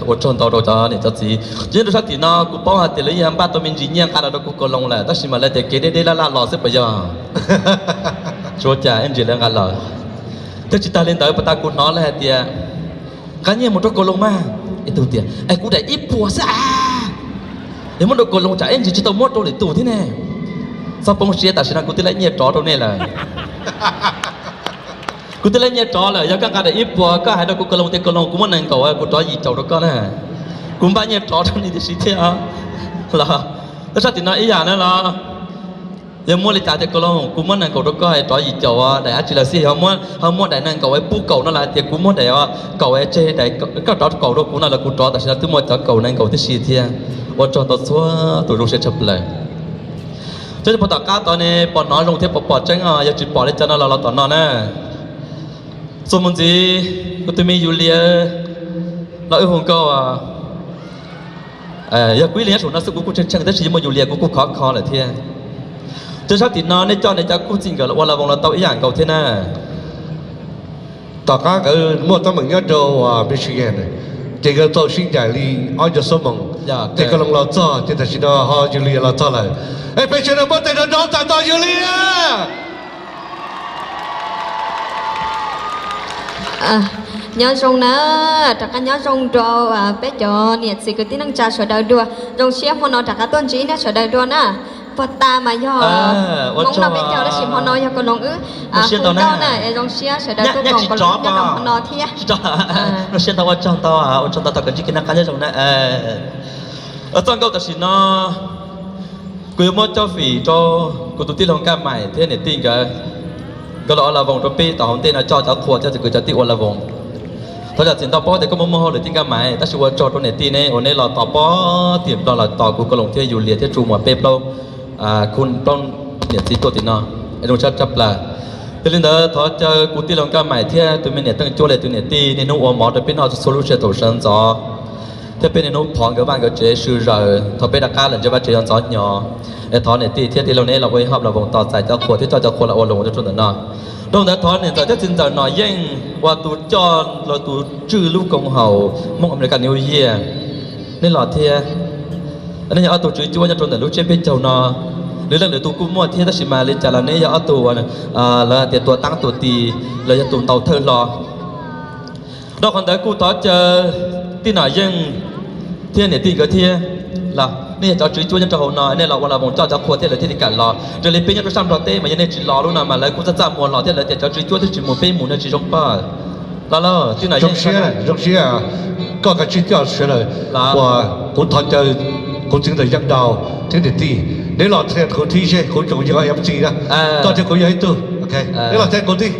Ua tsaug ntau rau cov niam cov txiv. Nyob rau sab tim no kuv paub hais tias lawv yeej npaj tau me ntsis nyiaj nqa los rau kuv Kaus Loos lawm, tab sis mas lawv tias kev deb deb laj laj los xwb puas yog? Tsis ua cas, ib ntsis lawv nqa los. Thiab tsis tas li ntawd, puag ta kuv hnov lawv hais tias nqa nyiaj mus rau Kaus Loos mas. Ib tug tias, es kuv daim ib puas xwb a, yog muab rau Kaus Loos tsam ib ntsis tsis tau muab rau lwm tus thiab ne. Txhob poob siab, tam sim no kuv twb laib nyiaj rov rau nej lawm. Kuv twb laib nyiaj rov lawm, yog koj nqa daim ib puas koj hais rau kuv Kaus Loos tias Kaus Loos kuv muab nees nkaum, kuv rov yim caum rau koj na. Kuv npaj nyiaj rov rau nej tiam sis thiab los. Tab sab tim no ib yam na los. Yog muab li cas tias Kaus Loos kuv muab nees nkaum rau koj, rov yim caum daim dab tsi los xij, ho muab daim nees nkaum pub kaum no los hais tias kuv muab daim kaum tseg, daim koj rov kaum rau kuv no los kuv rov, tam sim no twb muaj cov kaum nees nkaum tib si thiab. Ua tsaug ntau txhua tus, zoo siab tshaj plaws. Cov puag tom qab tod ne, pom hnov zoo thiab pom pom tseeb os, yog tsis pom li cov no los los tom no na. Txuas mus ntxiv, kuv tus me Yus Lias los wb hu nkauj. Yog kuv ib leeg nyob saum no xwb kuv kuj tsheej tsheej, tab sis yog muaj Yus Lias kuv kuj khov kho lawm thiab. Cov sab tim no nej coj nej cov kub txij nkawm los ua las voos los tau ib yam nkaus thiab na. Tom qab nkawd muaj teeb meem nyob rau Michigan, ces nkawd tau sib ncaim li ob nco xuab moos, ces Kaus Loos los txog, ces tam sim no ho Yus Lias los txog lawm. Es peb sawv daws npuaj tes nrov nrov txais tos Yus Lias. Nyob zoo na, rov qab nyob zoo rau peb cov niam txiv kwv tij neej tsa sawv daws dua. Zoo siab hmo no rov qab tuaj ntsib nej sawv daws dua na. Puag ta mas yog Hmoob no peb caug, tab sis hmo no yog Kaus Loos wb hu nkauj na, es zoo siab sawv daws tuaj koom Kaus Loos nyob rau hmo no thiab. Zoo siab ntau, ua tsaug ntau, ua tsaug ntau tau kawm ntsib kev noj qab nyob zoo na. Txoj nkauj tam sim no kuv yuav muab coj fim rau kuv tus tij laug Nkaj Maim thiab niam tij nkawd. Nkawd los ua las voos rau peb tom hauv ntej no, coj cov qhua thiab cov kwv cov tij ua las voos. Thov zam txim ntau, paub tias koj muaj muaj hauj lwm tij Nkaj Maim, tab sis ua tsaug rau niam tij neb uas neb los tos pog tim no los tos kuv Kaus Loos thiab Yus Lias thiab Tsu Muas peb plaub, khub plaub niam txiv tuaj tim no, zoo siab tshaj plaws. Yog li ntawd thov caw kuv tij laug Nkaj Maim thiab tus me niam Teej Cuab li tus niam tij niaj hnub ua mov rau peb noj txhua lub sij hawm thaum sawv ntxov, thiab peb niaj hnub phov nkawd vaj nkawd tsev sw zaws thaum peb rov qab los ntsia vaj tsev nyob ntxov hnyo. Es thov niam tij thiab tij laug neb los ua ib hom las voos tos txais cov qhua thiab coj cov qhua los ua las voos rau ntawm no. Rau ntawd thov niam ntxawm thiab txiv ntxawm Nom Yeej uas tus coj los tus tswj lub koom haum Hmoob America New Year, neb los thiab. Nej yog ob tug tswv cuab nyob rau ntawm lub tsiab peb caug no. Lwm leej lwm tus kuj muaj thiab, tab sis mas li cas los neb yog ob tug uas lawv hais tias tua taab tua tis, los yog tus ntaus thawj hlo. Rau qhov ntawd kuj thov caw tij Nom Yeej thiab niam tij nkawd thiab, los nej yog cov tswv cuab nyob rau hauv no, nej los ua las voos coj cov qhua thiab lawv thiaj li kam los. Raws li peb nyob rau sab Nplog teb mas yog nej tsis los lub no mas lawv kuj txaj txaj muag los thiab, lawv tias cov tswv cuab twb tsis mus peb mus no tsis zoo pab. Los los tij Nom Yeej, zoo siab, koj kav tsij coj sawv daws. Uas kuv thov caw kuv txiv ntxawm Yeej Dau thiab niam tij, neb los txhia kuv thiab seb, kuv tseem yog MC na, koj thiab kuv yog ib tug, neb los txhia kuv thiab.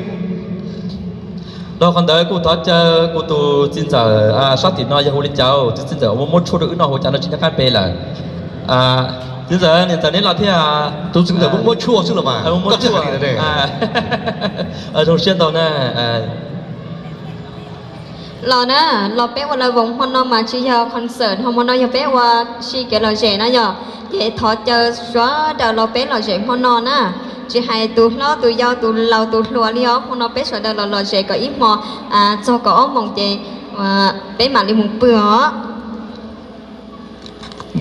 Rau qhov ntawd kuj thov caw kuv tus txiv ntxawm sab tim no yog hu li cas, tus txiv ntxawm uas muab tshuaj rau wb noj hu cas no tsis nco qab npe lawm. Txiv ntxawm, niam ntxawm neb los thiab. Tus txiv ntxawm muab muab tshuaj xwb los mas, zoo siab ntau na. Los na, los peb ua las voos hmo no mas tsis yog concert, hmo no yog peb ua si kev lom zem na yom. Ces thov caw sawv daws los peb lom zem hmo no na. Tsis hais tus hlob tus yau tus laus tus hluas li os, hmo no peb sawv daws los lom zem kom ib hmo txog kaum ob moos ces peb mam li mus pw os.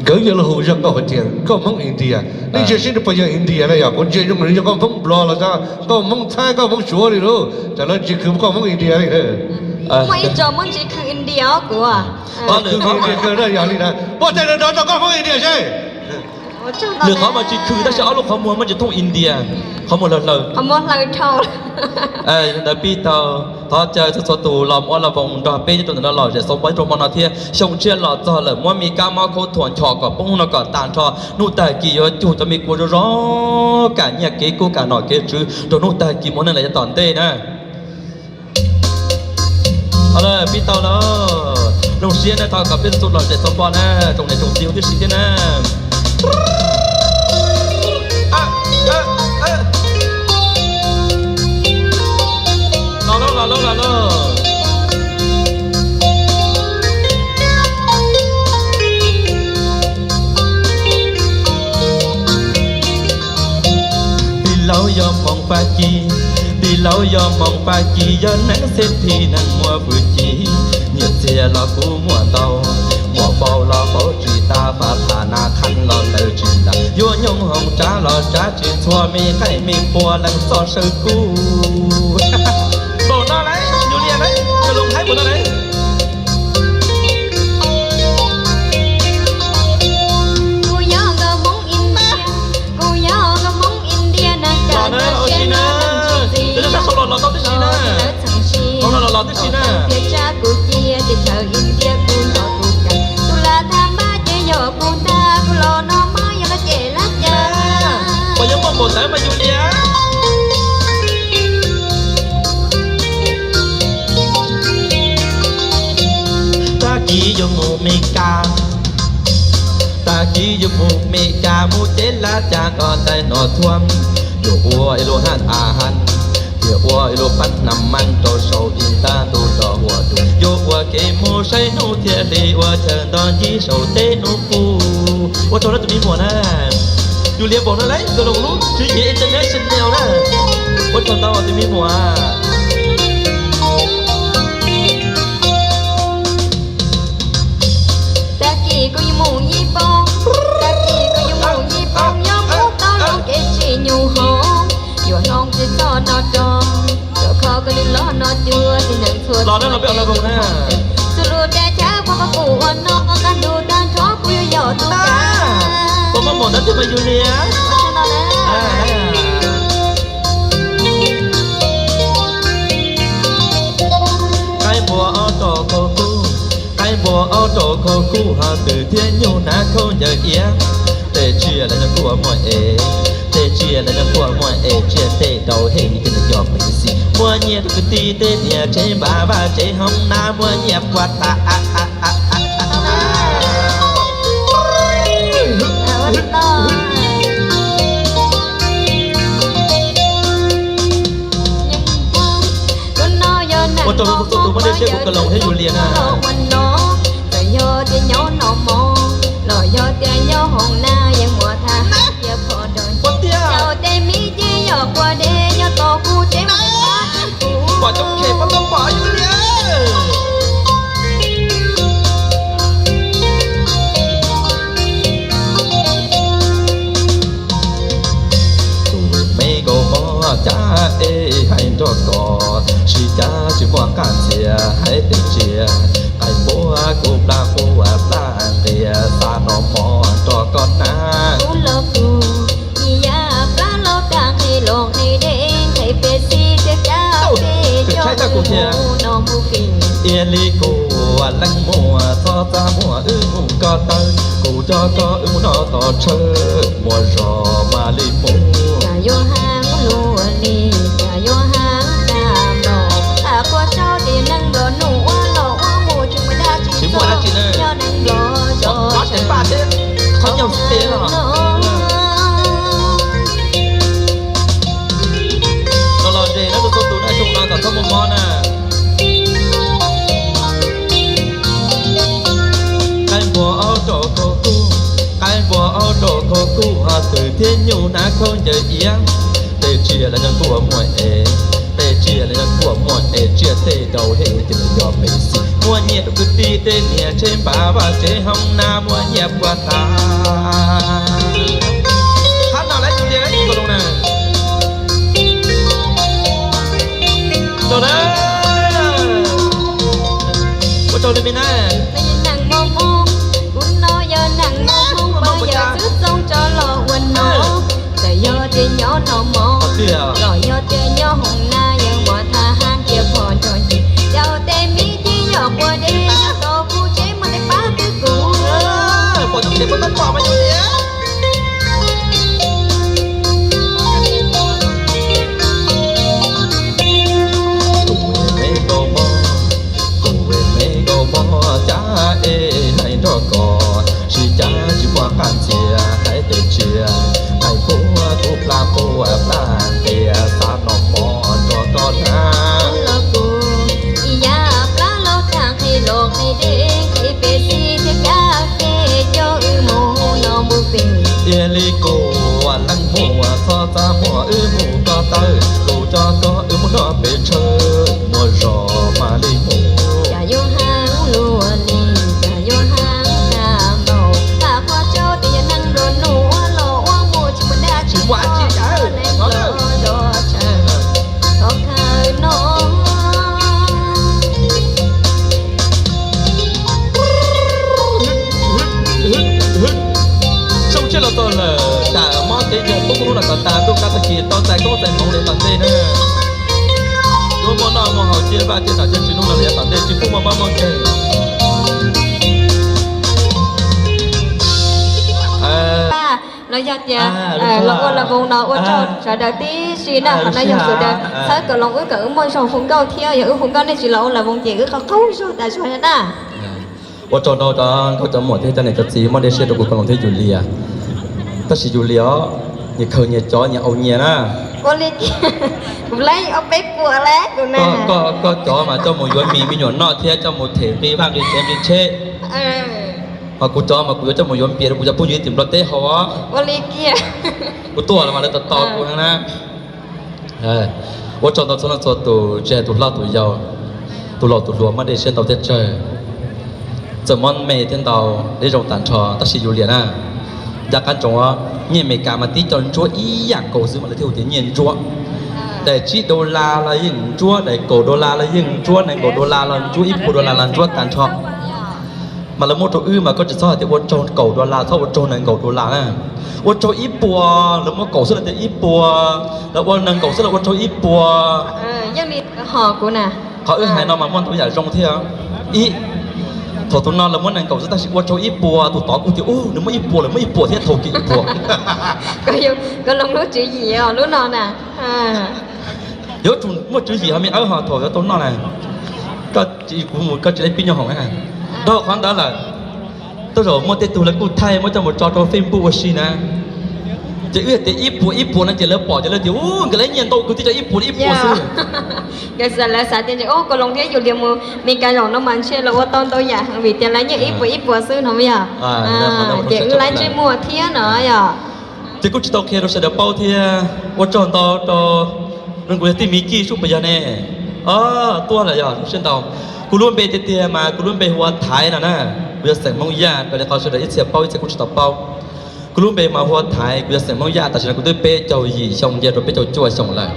Nkawd yog los hu zaj nkauj hais tias nkauj Hmoob India. Nej ntsia seb nws puas yog India na yom, kuv ntsia zoo nws yog nkauj Hmoob Nplog los yog nkauj Hmoob Thaib, nkauj Hmoob Suav li lauj, tam lawv ntsis khw nkauj Hmoob India li. Muaj ib co muab ntsis khw India os kuv. Yog li na, muab tej no rov rau nkauj Hmoob India seb. Nws qhov mas tsis khw tab sis ob lub qhov muag muaj tsis thooj India, qhov muag hlaws hlaws. Ntawd pib tau, thov caw txhua txhua tus los ua las voos nrog peb nyob rau ntawm no lom zem xauv npo rau hmo no thiab. Xyoo tshiab los txog lawm, muab me kab mob khaub thuas nchos kom poob no kom tag nrho, hnub tag kis yuav cug cov me kua zoo zoo, kam nyiaj kev kub kam nom kev tswv rau hnub tag kis mus neej lawm yav tom ntej na. Pib tau lawm, zoo siab na, thov kom peb txhua tus lom zem xauv npo na, tsoom niam tsoom txiv huv tib si thiab na. Los lauj, los lauj, los lauj. Fab Kis, tij laug yog Hmoob Fab Kis, yog neeg xeb thi neeg muaj fwj ci, nyiaj txiag los kuj muaj ntau, muaj npaum los pauv tsis tas, fab thas nas khaj los tawm tsis ntas, yuav nyoog hoov tsav los tsav tsis txhua, me qaij me puas leej txoj saw kuj. Npaum no lauj, Yus Lias lauj, Kaus Loos Thaib npaum no lauj. Kuv yog nkauj Hmoob India, kuv yog nkauj Hmoob India na, cas lawv tsis txi, lawv txheem si, lawv txheem si, lawv txheem si, thiab tsab kuv cia, ces chaw India kuj yog kuv kam, tus lam thab npab ces yog kuv ntag, kuv los no mas yog lawv cem lawv cas. Puas yuav muaj npaum ntawd mas Yus Lias? Tag kis yuav mus Mes Kas, tag kis yuav mus Mes Kas, mus cev laj cas koj tais no thuam, yuav ua ib lub haj a haj, thiaj ua ib lub pab nas mas rau saum ib nta ntuj rau ua dua, yuav ua kev mus saib hnub thiaj li ua chaw nto ncig saum tej hnub puv. Ua tsaug nawb tus me muam na. Yus Lias npaum no lauj, Kaus Loos lub tswv yim international na. Ua tsaug ntau tus me muam. Tag kis kuv yuav mus Nyij Pooj, tag kis kuv yuav mus Nyij Pooj, nyob pub tau lub kev tsim nyog hauv, yuav hloov tsis txog no rau, yuav kho koj lub los no cuag tib neeg txhua txhua, txhua lub teb chaws puag pab kuv ua no, qab ntuj tag nrho kuv yuav yog tus kam. Puas muaj npaum ntawd thiab mas Yus Lias? Qaib npua ob rau khau kuj, qaib npua ob rau khau kuj, ho twm thiab nyuj hnav khaub ncaws iav, tej tsiaj los nyob kuaj muaj es, tej tsiaj los nyob kuaj muaj es, tsiaj tej rau hem li tej nws cov pev xij, muaj nyiaj rau kwv tij tej niam tsev npam vaj tsev hoob nab, muaj nyiaj puas tas. Ua rau tus tus muaj dej siab kuv Kaus Loos thiab Yus Lias na. Txawm yog tias nyob noj mov los yog tias nyob hoob nab, yeej muaj thab ham tias phom nrog ua tiag. Rau tej me ces yog quav dej nyob tom kuv tsev. Pom coob khem pom tau pom Yus Lias. Tus me nkauj mog cas es hais nrog koj, sib cav tsis muaj qab ntxias hais pes tsiaj, qaib npua kuv plab npua plab nqias, xa noj mov nrog koj hnav. Kuv los kuv ib yam plab los tag nqhis los nqhis dej nqhis pes xij thiab cab pes coj kuv mus no mus pem. Cia li kuv leej muam txhob txaj muag wb mus ko taw, kuv coj koj wb mus noj tom tshaw, muaj zog mam li mus. Cas yuav heev luaj li, cas yuav heev tag npaum, tag quaj rau tias neeg nplog nug ua los ua mus tsis muaj dab tsi, tsis muaj dab tsi na, yog neeg nplog zog tseem pab thiab qhov nyuag xwb no. Los los ze na tus txhua tus na, xyoo no kom txhob muaj mob na. Qaib npua ob rau khau kuj, qaib npua ob rau khau kuj, ho twm thiab nyuj hnav khaub ncaws iav, tej tsiaj los nyob kuaj muaj es, tej tsiaj los nyob kuaj muaj es, tsiaj tej rau hem li tej nws cov pev xij, muaj nyiaj rau kwv tij tej niam tsev npam vaj tsev hoob nab, muaj nyiaj puas tas. Hab no lawv tus tias lawv tus Kaus Loos na. Rau na. Ua rau li me na. Neeg mos mos, kuv no yog neeg mos mos, pab yawg xwb txooj tso los ua no. Txawm yog tias nyob noj mov los yog tias nyob hoob nab, yeej muaj thab ham tias phom nrog ncig, rau tej me ces yog quav dej nyob tom kuv tsev, muaj tej pab twb kuv. Pom tus kev pom tab pom mas yus tias. Tus me nkauj mog, tus me nkauj mog cas es hais nrog koj, sib cav tsis muaj qab ntxias hais pes tsiaj, qaib npua kuv plab npua plab nqias, xa noj mov nrog koj hnav. Los kuv ib yam plab los tag nqhis los nqhis dej nqhis pes xij thiab cab pes coj wb mus no mus pem. Cia li kuv leej muam txhob txaj muag wb mus ko taw, Vaj tias tam sim no los yav tom ntej tsis pub muaj mob muaj nkeeg. Los yog tias los ua las voos no ua tsaug sawv daws tib si na, qhov no yog sawv daws txhawb kom los wb kom wb muaj zog hu nkauj thiab, yog wb hu nkauj nej tsis los ua las voos ces wb qaug qaug zog tas zog na. Ua tsaug ntau rau nkauj cov muam thiab cov niam cov txiv muab dej siab rau kuv Koos Loos thiab Yus Lias. Tab sis Yus Lias os, nyias khaws nyias cov nyias au nyias na. Ua li, kuv laib ob peb puas lawm kuv na. Koj cov mas coj mus yuav mis me nyuam noj thiab coj mus them nqi vaj nqi tsev nqi tsheb. Ho kuv cov mas kuv yuav coj mus yuav npias rau kuv cov phooj ywg tim Nplog teb haus os. Ua li kiag. Kuv tuaj los mas lawv tos tos kuv heev na. Ua tsaug ntau txhua leej txhua tus, tsis hais tus hlob tus yau, tus laus tus hluas, muab dej siab ntau thiab tsawg. Txawm muab me thiab ntau, dej zoo tag nrho, tab sis Yus Lias na, ncaj qab ntsoov os, nyiaj Amelikas mas tib co ntsuab ib yam nkaus xwb mas lawv thiaj hu tias nyiaj ntsuab. Daim tsib dollar los yeej ntsuab, daim kaum dollar los yeej ntsuab, nees nkaum dollar los ntsuab, ib puas dollar los ntsuab tag nrho. Mas lawv muab rau wb mas koj tsis txhob hais tias ua tsaug kaum dollar, txhob ua tsaug nees nkaum dollar na. Ua tsaug ib puas, lawv muab kaum xwb lawv tias ib puas, lawv ua nees nkaum xwb lawv ua tsaug ib puas. Yeej li ho kuv na. Qhov wb hais no mas muaj ntau yam zoo thiab. Ib, thaum tus no lawv muab nees nkaum xwb tab sis ua tsaug ib puas, tus tod kuj tias ub nws muab ib puas lawv muab ib puas thiab thaum kiag ib puas. Koj Loos lub tswv yim os lub no na. Yuav tsum muaj tswv yim ho me awb ho thaum yuav tau noj na. Koj tsis, kuv mus koj tsis laib pib nyob hoom na. Dhau qhov ntawd lawm, tej zaum muaj tej tug lawv kuj thaij muab coj mus tso rau Facebook ua si na. Ces wb tias ib puas ib puas no ces lawv pom ces lawv tias ub nkawd laib nyiaj ntau kawg thiaj tso ib puas ib puas xwb. Nkawd xav, lawv xav tias ntshe ub Koos Loos thiab Yus Lias mus Mes Kas zaum no mas ntshe los ua tau ntau yam heev vim tias laib nyiaj ib puas ib puas xwb no yog. Ces wb laib ntsej muag thiab no yog. Ces kuj tsis tau qhia rau sawv daws paub thiab. Ua tsaug ntau rau, rau kuv yog tij Mis Kij sub puas yog ne? Tuaj lawm yog, siab ntau. Kuv lub npe tiag tiag mas kuv lub npe hu ua Thaiv no na. Kuv yog xeem Hmoob Yaj, raws li qhov sawv daws ib txhia paub ib txhia kuj tsis tau paub. Kuv lub npe mas hu ua Thaiv, kuv yog xeem Hmoob Yaj, tam sim no kuv twb peb caug yim xyoo nce rau peb caug cuaj xyoo lawm.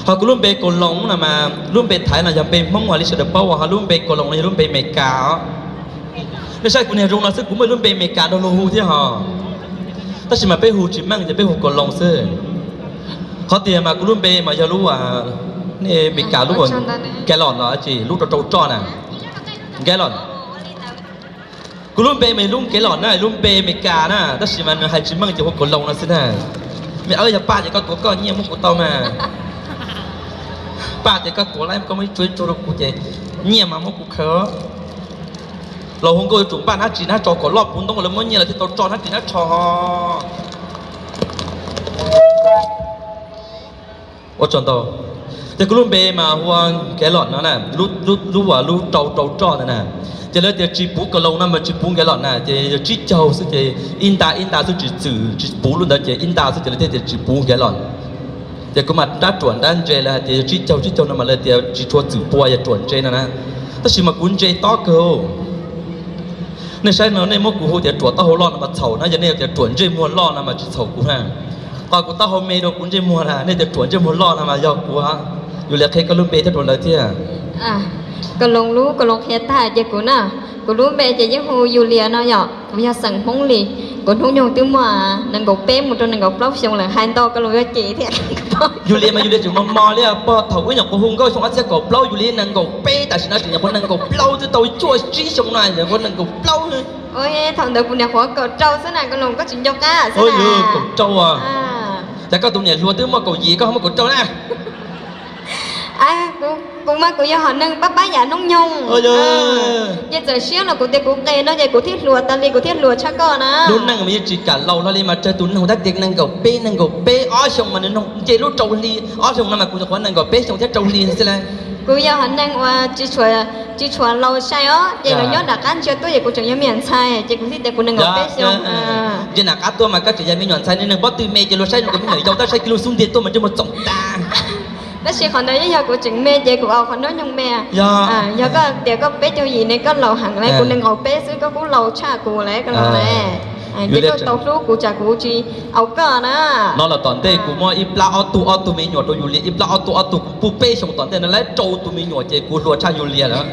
Ho kuv lub npe Koos Loos no mas lub npe Thaiv no yog npe Hmoob ua li sawv daws paub, ho lub npe Koos Loos no yog lub npe Mes Kas os. Nej saib kuv niag zoo no xwb kuv muaj lub npe Mes Kas dua luag hu thiab ho. Tab sis mas peb hu tsis meej ces peb hu Koos Loos xwb. Qhov tiag mas kuv lub npe mas yog lub, nej Mes Kas lub Nkelon los tsis lub rau rau roj na. Nkelon. Kuv lub npe mas lub Nkelon na, lub npe Mes Kas na, tab sis mas nws hais tsis meej ces hu Koos Loos no xwb na. Me ab yog paj ces koj tuav koj nyiaj muab kuv tau mas. Paj ces koj tuav lawm koj muab ib tsuag ib tsuag rau kuv ces nyiaj mas muab kuv khaws. Los hu nkauj yuav tsum npaj hnab ris hnab tsho kom loj puv ntoob lawv muab nyiaj lawv thiaj tau tso hnab ris hnab tsho ho. Ua tsaug ntau. Ces kuv lub npe mas hu ua Nkelon no na, lub, lub, lub rau rau roj ntawd na. Ces lawv tias tsis puv Koos Loos no mas tsis puv Nkelon na, ces yog tsib caug xwb ces ib nta ib nta xwb tsis txwm tsis puv lub ntawd ces ib nta xwb ces lawv thiaj tias tsis puv Nkelon. Ces kuv mas nrab ruam nrab ntse lawv hais tias yog tsib caug tsib caug no mas lawv tias tsis tshua txwm pua yog ruam ntse no na. Tab sis mas kuv ntse tob kawg. Nej saib no nej muab kuv hu tias ruam taub hau loj no mas txhaum na, yog nej tias ruam ntsej muag loj no mas tsis txhaum kuv na. Qhov kuv taub hau me dua kuv ntsej muag na, nej tias ruam ntsej muag loj no mas yog kuv. Yus Lias qhia koj lub npe thiab rau lawv thiab. Koos Loos lub Koos Loos qhia tag ces kuv na, kuv lub npe ces yeej hu Yus Lias no yom, kuv yog xeem Hmoob li. Kuv hnub nyoog twb muaj nees nkaum peb mus rau nees nkaum plaub xyoo lawm, hais ntau Koos Loos yuav cem thiab. Yus Lias mas Yus Lias tseem mos mos li pog, thaum ub nyuam qhuav hu nkauj xyoo ob txhiab kaum plaub Yus Lias nees nkaum peb, tam sim no tseem nyuam qhuav nees nkaum plaub twb tau cuaj tsib xyoo no nyuam qhuav nees nkaum plaub. Thaum ntawd kuv niam qhuav kaum rau xwb na Koos Loos, koj tsis nco qab xwb na. Kaum rau. Cas koj tus niam hluas twb muaj kaum yim koj ho muaj kaum rau na. Kuv mas kuv yog hom neeg pab pab yam hnub nyoog. Ces txawm siab los kuv tias kuv qes no ces kuv thiaj hluas tas li, kuv thiaj hluas tshaj koj na. Lub neej mas yeej tsis kam laus hlo li mas tsawg tus neeg tab tias nees nkaum peb nees nkaum peb ob xyoo mas nws nce lub rau hli, ob xyoo no mas kuv nyuam qhuav nees nkaum peb xyoo thiab rau hli xwb la. Kuv yog hom neeg uas tsis tshua laus sai os, ces lawv nyob nram qab ntsia tuaj ces kuv tseem yog me nyuam ntxhais ces kuv thiaj tias kuv nees nkaum peb xyoo. Nce nram qab tuaj mas koj tseem yog me nyuam ntxhais, neeg pob tw me ces luag saib zoo li me nyuam yaus, tab saib kiag lub xub ntiag tuaj mas ntsej muag txoom tag. Tab sis qhov ntawd yeej yog kuv tseem me ces kuv au qhov hnub nyoog me. Yog koj tias koj peb caug yim ne koj laus heev lawm, kuv nees nkaum peb xwb koj kuj laus tshaj kuv lawm koj los lawm. Ces koj tau hlub kuv tsam kuv tsis au koj na. No los tom ntej kuv muab ib plab ob tug ob tug me nyuam rau Yus Lias, ib plab ob tug ob tug, kuv pub peb xyoo tom ntej no lawv rau tus me nyuam ces kuv hluas tshaj Yus Lias lawm.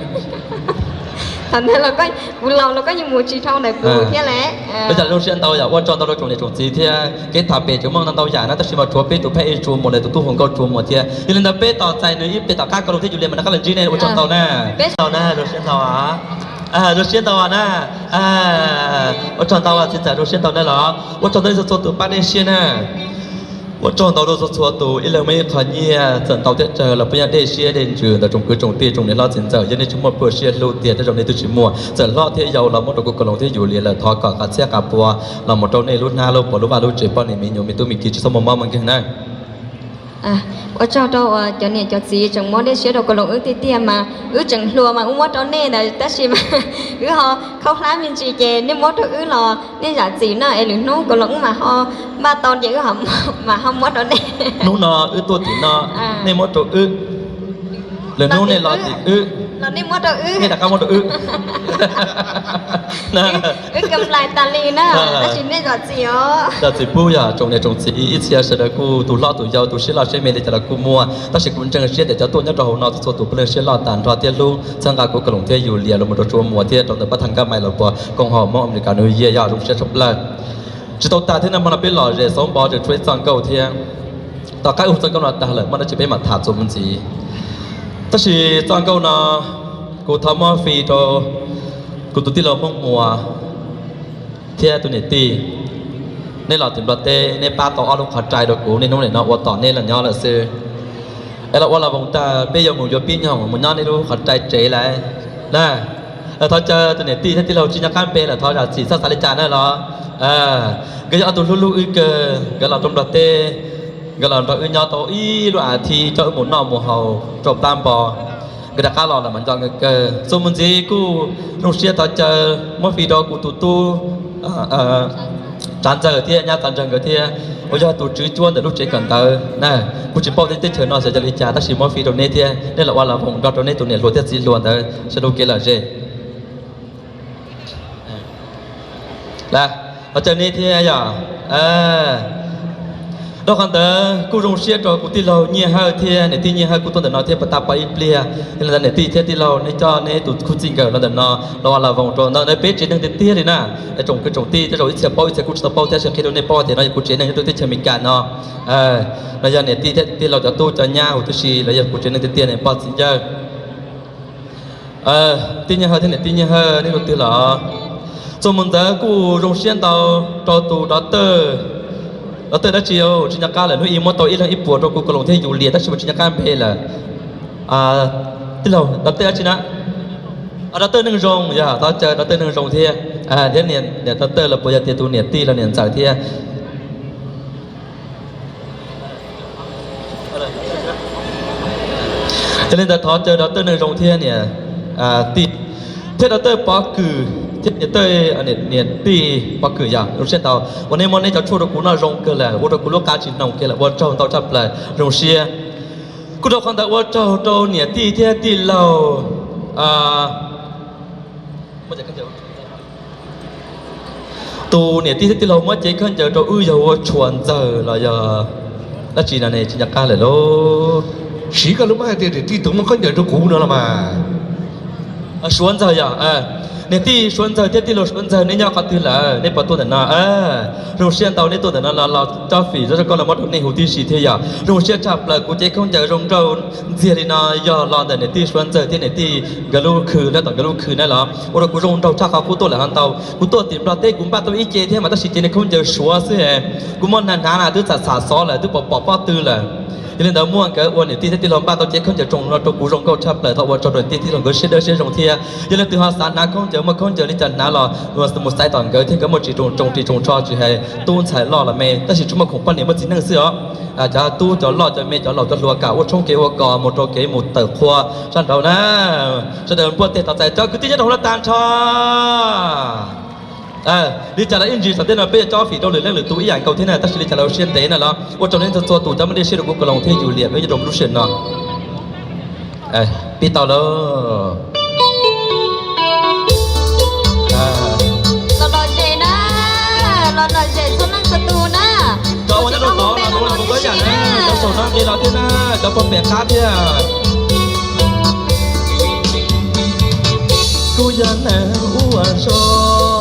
Thaum ntawd los kuv laus los koj yeej mus tsis dhau ntawm kuv thiab lawm. Ua cas zoo siab ntau yom, ua tsaug ntau rau tsoom niam tsoom txiv thiab kev tham pem tseem muaj ntau yam na, tab sis mas tshuav peb tus phab ej Tsuas Muas lawm, tus tub hluas nkauj Tsuas Muas thiab. Yog li ntawd peb tos txais nws ib pliag tom qab Koos Loos thiab Yus Lias mas rov qab los ntsib nej. Ua tsaug ntau na. Zoo siab ntau na, zoo siab ntau na. Ua tsaug ntau txiv ntxawm, zoo siab ntau na los. Ua tsaug ntau rau txhua tus pab dej siab na. Ua tsaug ntau rau txhua txhua tus, ib leeg muaj ib qho nyiaj, txawm ntau thiab tsawg los peb nyob dej siab dej ntsws ntawm tsoom kwv tsoom tij tsoom niam hlob txiv ntxawm. Yog nej tsis muaj pluaj siab hlub tiag, tej zaum nej twb tsis muaj. Txawm hlob thiab yau los muab rau kuv Koos Loos thiab Yus Lias lawm, thov kom qab txhiab qab pua los mus rau nej lub hnab lub pos lub vaj lub tsev, poj niam me nyuam me tub me kiv tsis txhob muaj mob muaj nkeeg na. Ua tsaug rau uas cov niam cov txiv tseem muab dej siab rau Koos Loos wb tiag tiag mas wb tseem hluas mas wb muab rau nej ntawd tab sis mas wb ho khaub hlab me ntsis ces nej muab rau wb los nej zam txim no es lwm hnub Koos Loos wb mam ho npaj tau ces wb mam ho muab rau nej. Hnub no wb tuaj tim no, nej muab rau wb. Lwm hnub nej los tim wb, nej rov qab muab rau wb. Wb kam lais tas li na, tab sis nej zam txim os. Zam txim pub yog tsoom niam tsoom txiv ib txhia sawv daws kuj tus hlob tus yau tus siab loj siab me li cas los kuj muaj, tab sis kuv ntseeg siab tias cov tuaj nyob rau hauv no txhua txhua tus puav leej siab loj tag nrho thiab hlub txhawb nqa kuv Koos Loos thiab Yus Lias los mus rau Tsuas Muas thiab rau ntawm pab thaj nkaj mais los puas koom haum mob Amelikas nws ye yog zoo siab tshaj plaws. Tsis tau tag thiab no, hmo no peb lom zem xauv npo tseem tshuav ib txoj nkauj thiab. Tom qab hu txoj nkauj no tag lawm muaj dab tsi peb mam tham txuas mus ntxiv. Tab sis txoj nkauj no kuv thov muab fij rau kuv tus tij laug Hmoob Muas thiab tus niam tij. Nej los tim Nplog teb nej pab tau ob lub qhov rai rau kuv, niaj hnub nim no ua tom nej los nyob lawm xwb. Es los ua los voos tag peb yuav mus yuav pib nyoog mus nyob nej lub qhov rai tsev lawm na. Thov caw tus niam tij thiab tij laug tsis nco qab npe lawm thov zam txim txhob xav li cas na los. Nkawd yog ob tug hlub hlub wb kawg, nkawd los rau Nplog teb, nkawd los nrog wb nyob tau ib lub as thiv coj wb mus noj mus haus rau plab npo. Nkawd rov qab los lawm mas nco nkawd kawg. Txuas mus ntxiv kuj zoo siab thov caw muab fij rau kuv tus tub Tsav Ntxawg thiab nyab Txav Ntxawg nkawd thiab, uas yog tus tswv cuab ntawm lub tsev kawm ntawv na. Kuv tsis paub tias teb chaws no xyov yog li cas tab sis muab fij rau neb thiab nej los ua los voos nrog rau neb tus niam hluas thiab txiv hluas ntawd sawv daws kev lom zem. Thov caw neb thiab yog. Dhau qhov ntawd kuj zoo siab rau kuv tij laug Nyiaj Hawj thiab niam tij Nyiaj Hawj kuj tuaj ntawm no thiab puas tau pom ib pliag. Yog li ntawd niam tij thiab tij laug nej coj neb tus khub txij nkawm los ntawm no los ua los voos rau ntawm no peb tsev neeg tiag tiag li na. Tsoom kwv tsoom tij tej zaum ib txhia paub ib txhia kuj tsis tau paub thiab, seb qhia rau nej paub tias no yog kuv tsev neeg nyob rau teb chaws Amelikas no. No yog niam tij thiab tij laug cov tub cov nyab huv tib si los yog kuv tsev neeg tiag tiag ne pog txiv ncawg. Tij Nyiaj Hawj thiab niam tij Nyiaj Hawj nej tus twg los? Txuas mus ntawd kuj zoo siab ntau rau tus dov tawj, dov tawj dab tsi tsis nco qab lawm, hnub ib muab tau ib leeg ib puas rau kuv Koos Loos thiab Yus Lias tab sis mas tsis nco qab npe lawm. Tij laug dov tawj dab tsi na? Dov tawj Neej Zoo yog, thov caw dov tawj Neej Zoo thiab, thiab niam dov tawj los puas yog tias tus niam tij los niam ntxawm thiab. Yog li ntawd thov caw dov tawj Neej Zoo thiab niam tij, thiab dov tawj Pov Kws thiab niam tij, niam tij Pov Kws yog zoo siab ntau uas nej muab nej cov tshuaj rau kuv noj zoo kawg lawm, ua rau kuv lub qa tsis hnoos kiag lawm, ua tsaug ntau tshaj plaws, zoo siab. Kuj rau qhov ntawd ua tsaug rau niam tij thiab tij laug tus niam tij thiab tij laug muab cev khaub ncaws rau wb yog ua Tshuav Ntxawg los yog dab tsi no ne tsis nco qab lawm lauj. Siv koj lub, muab hais tias niam tij tus muab khaub ncaws rau kuv no los mas. Suav Ntxawg yog, niam tij Suav Ntxawg thiab tij laug Suav Ntxawg nej nyob qhov twg lawm, nej puas tuaj ntawm no? Zoo siab ntau nej tuaj ntawm no los, los cob fim zov zog koj los muab rau nej huv tib si thiab yog zoo siab tshaj plaws. Kuv cev khaub ncaws zoo nraug ntxiag li no yog los ntawm niam tij Suav Ntxawg thiab niam tij nkawd lub khw, nyob tom nkawd lub khw na los ua rau kuv zoo nraug tshaj qhov kuv tuaj lawm ho ntau. Kuv tuaj tim Nplog teb kuv npaj tau ib ce thiab mas tab sis ces niag khaub ncaws Suav xwb, kuv muab hnav hnav na twb txham txham xov lawm twb pom pom pob tw lawm. Yog li ntawd muaj nkawd ua niam tij thiab tij laug npaj tau cev khaub ncaws zoo no rau kuv zoo nkauj tshaj plaws, thov ua tsaug rau niam tij tij laug nkawd siab dawb siab zoo thiab. Yog leej twg ho xav hnav khaub ncaws muaj khaub ncaws li cas hnav los mus xaiv tom nkawd thiab, nkawd muaj tsis tsoom tsis tsoom tsho tsis hais tub ntxhais loj los me tab sis tsuas muaj khoom poj niam muaj txiv neej xwb os. Cov tub cov loj cov me cov laus cov hluas kam ua tshoob kev ua kos mus rau kev mus tawm qhua sab nraud na. Sawv daws npuaj teg tos txais cov kwv tij nyob rau hauv no tag nrho. Li cas los ib ntsis tom ntej no peb yuav cob fim rau lwm leej lwm tus ib yam nkaus thiab na, tab sis li cas los siab ntev na los ua rau nej txhua txhua tus cov muaj dej siab rau kuv Koos Loos thiab Yus Lias peb nyob rau lub sij hawm no. Pib tau lauj. Los lom zem na, los lom zem txhua leej txhua tus na. Cov uas nyob rau tod los kuv los mus koj yam na, cov saum no nqis los thiab na, cov pog pem qab thiab. Kuv yog neeg ua zog.